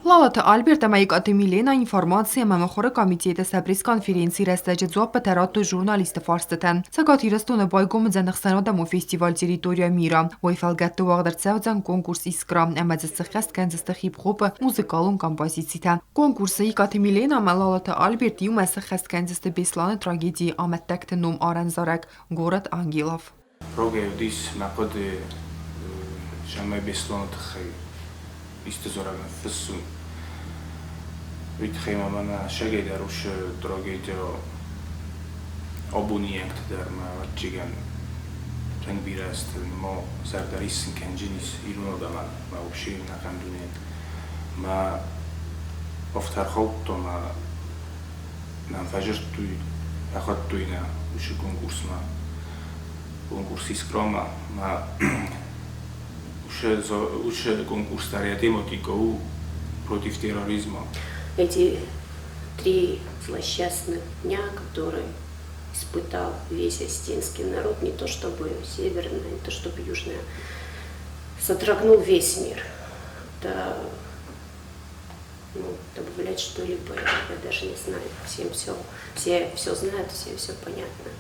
Лалыты Альберт ӕмӕ Икъаты Милена информаци ӕмӕ мыхуыры комитеты сӕ пресс-конференцийы рӕстӕджы дзуаппытӕ радтой журналистты фарстытӕн. Цӕгат Ирыстоны байгом уыдзӕн ӕхсӕнадӕмон фестиваль «Территория мира». Уый фӕлгӕтты уагъд ӕрцӕудзӕн конкурс «Искра» ӕмӕ дзы сыххӕст кӕндзысты хип-хопы музыкалон композицитӕ. Конкурсы Икъаты Милена ӕмӕ Лалыты Альберт иумӕ сыххӕст кӕндзысты Беслӕны трагедийы амӕттӕгты ном арӕн зарӕг «Город ангелов». Рогӕй уыдис мӕ хъуыды, цӕмӕй Беслӕны тыххӕй исты дзурӕг ныффыссон. Уый тыххӕй ма мӕнӕ сӕгӕй дӕр уыцы трагедия абони ӕнгты дӕр мӕ ӕвӕццӕгӕн тынг бирӕ азты ма зӕрдӕ риссын кӕнджынис ирон адӕмӕн ма вообще ӕнӕхъӕн дунейӕн. Мӕ афтӕ ӕрхаудта мӕ нӕм фӕзырдтой, фӕхуыдтой нӕ уыцы конкурсмӕ. Конкурс «Искра»-мӕ ма уыцы конкурс дӕр йӕ тематикӕ у против терроризма. Эти три злосчастных дня, которые испытал весь осетинский народ, не то чтобы северная, не то чтобы южная, содрогнул весь мир. Это, ну, добавлять что-либо, я даже не знаю. Всем все, все все знают, всем все понятно.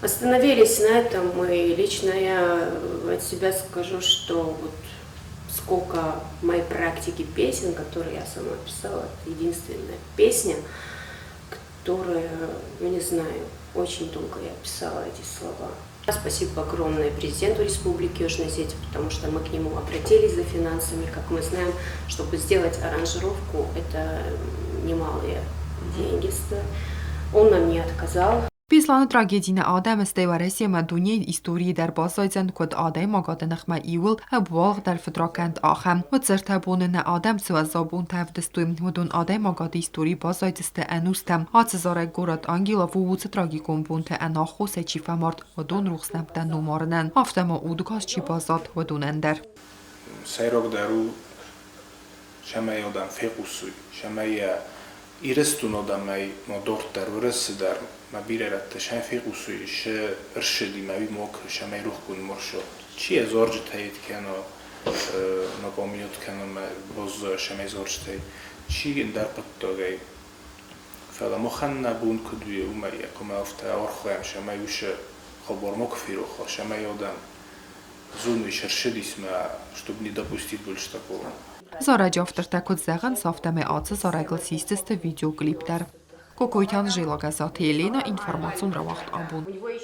Остановились на этом, и лично я от себя скажу, что вот сколько в моей практике песен, которые я сама писала, это единственная песня, которая, ну не знаю, очень долго я писала эти слова. Спасибо огромное президенту Республики Южная Осетия, потому что мы к нему обратились за финансами. Как мы знаем, чтобы сделать аранжировку, это немалые деньги стоят. Он нам не отказал. Беслӕны трагеди нӕ адӕмы, стӕй Уӕрӕсе ӕмӕ дунейы историйы дӕр баззайдзӕн, куыд адӕймагады ныхмӕ иууыл ӕбуалгъдӕр фыдракӕнд, ахӕм. Уӕдцӕртӕ боны нӕ адӕм цы уӕззау бонтӕ ӕвдыстой, уыдон адӕймагады историйы баззайдзысты ӕнустӕм. Ацы зарӕг город Ангелов у уыцы трагикон бонты ӕнаххосӕй чи фӕмард, уыдон рухс нӕмттӕ номарынӕн, афтӕ ма удыгас чи баззад, уыдонӕн дӕр. Сӕйрагдӕр у, цӕмӕй адӕм фехъусой, цӕмӕй йӕ Ирыстон адӕмӕй ма дарддӕр Уӕрӕсе дӕр ма бирӕ рӕтты сӕ фехъусой, се рсыди ма уый мок цӕмӕй рохгонд ма рцӕуа. Чи йӕ зарджытӕ йед кӕна, ма бамиот кӕна ма баззайа цӕмӕй зарджытӕй, чи ӕндӕр хъуыддагӕй. Фӕлӕ махӕн нӕ бон куыд у, уымӕй хъуамӕ афтӕ архайӕм, цӕмӕй уыцы хабар макуы ферох уа, цӕмӕй адӕм зоной се рсыдис ма, чтобы не допустить больше такого. Зарӕджы автортӕ куыд зӕгъынц, афтӕмӕй ацы зарӕгыл систысты видеоклип дӕр. Кокойты Анжела, Гӕззаты Елена, информацион рауагъд абон.